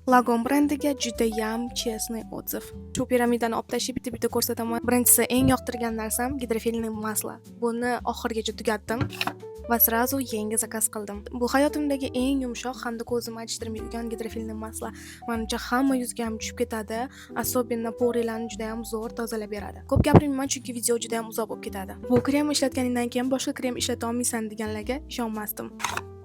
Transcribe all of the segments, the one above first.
Lagom brendiga judayam честный отзыв. Shu piramidani olib tashlab, bitta bitta ko'rsataman. Birinchisi, eng yoqtirgan narsam гидрофильный масло. Buni oxirigacha tugatdim va сразу yangi zakaz qildim. Bu hayotimdagi eng yumshoq hamda ko'zimni achishtirmaydigan гидрофильный масло. Manimcha, hamma yuzga ham tushib ketadi, особенно поры larni judayam zo'r tozalab beradi. Ko'p gapirmayman, chunki video judayam uzoq bo'lib ketadi. Bu krem ishlatganingdan keyin boshqa krem ishlata olmaysan deganlarga ishonmasdim.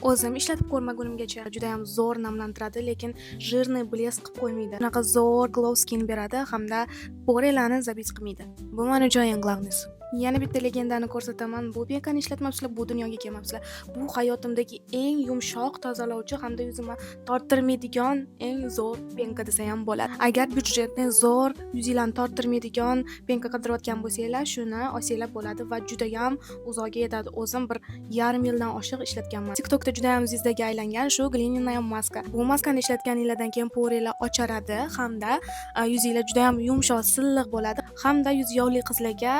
O'zim ishlatib ko'rmagunimgacha. Judayam zo'r namlantiradi, lekin жирный блеск qilib qo'ymaydi. Shunaqa zo'r glow skin beradi hamda поры larni забить qilmaydi. Bu man uchun eng главный si. Yana bitta legendani ko'rsataman. Bu пенка ni ishlatmabsizlar, bu dunyoga kelmabsizlar. Bu hayotimdagi eng yumshoq tozalovchi hamda yuzimni torttirmaydigan eng zo'r пенка desa ham bo'ladi. Agar бюджетный, zo'r, yuzinglarni torttirmaydigan пенка qidirayotgan bo'lsanglar, shuni olsanglar bo'ladi va judayam uzoqga yetadi. O'zim 1,5 yildan oshiq ishlatganman. TikTokda judayam звезда ga aylangan shu глиняная maska. Bu maskani ishlatganinglardan keyin поры lar ocharadi hamda yuzinglar judayam yumshoq, silliq bo'ladi hamda yuzi yog'li qizlarga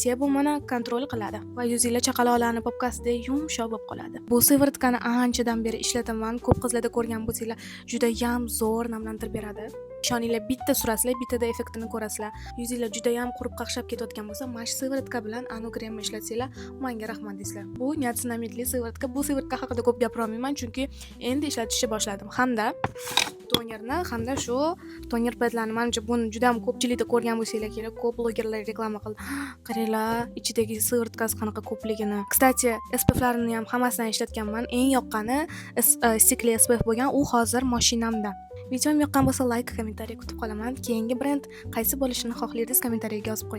sebumini контроль qiladi va yuzinglar chaqaloqlarni попка sidek yumshoq bo'lib qoladi. Bu сыворотка ni anchadan beri ishlataman. Ko'p qizlarda ko'rgan bo'lsanglar, judayam zo'r namlantirib beradi. Ishoninglar, bitta surasizlar, bittada effektini ko'rasizlar. Yuzinglar judayam qurib, qaqshab ketayotgan bo'lsa, mana shu сыворотка bilan anu kremni ishlatsanglar, manga rahmat deysizlar. Bu niacinamidli сыворотка. Bu сыворотка haqida ko'p gapira olmayman, chunki endi ishlatishni boshladim. Hamda tonerni hamda shu toner pedlarni, manimcha, buni juda ham ko'pchilikda ko'rgan bo'lsanglar kerak. Ko'p blogerlar reklama qildi. Qaranglar, ichidagi сыворотка si qanaqa ko'pligini. Кстати, SPFlarini ham hammasidan ishlatganman. Eng yoqqani стик li SPF bo'lgan, u hozir mashinamda. Videom yoqqan bo'lsa, layk, kommentariy kutib qolaman. Keyingi brend qaysi bo'lishini xohlardingiz, kommentariyaga yozib qo'ying.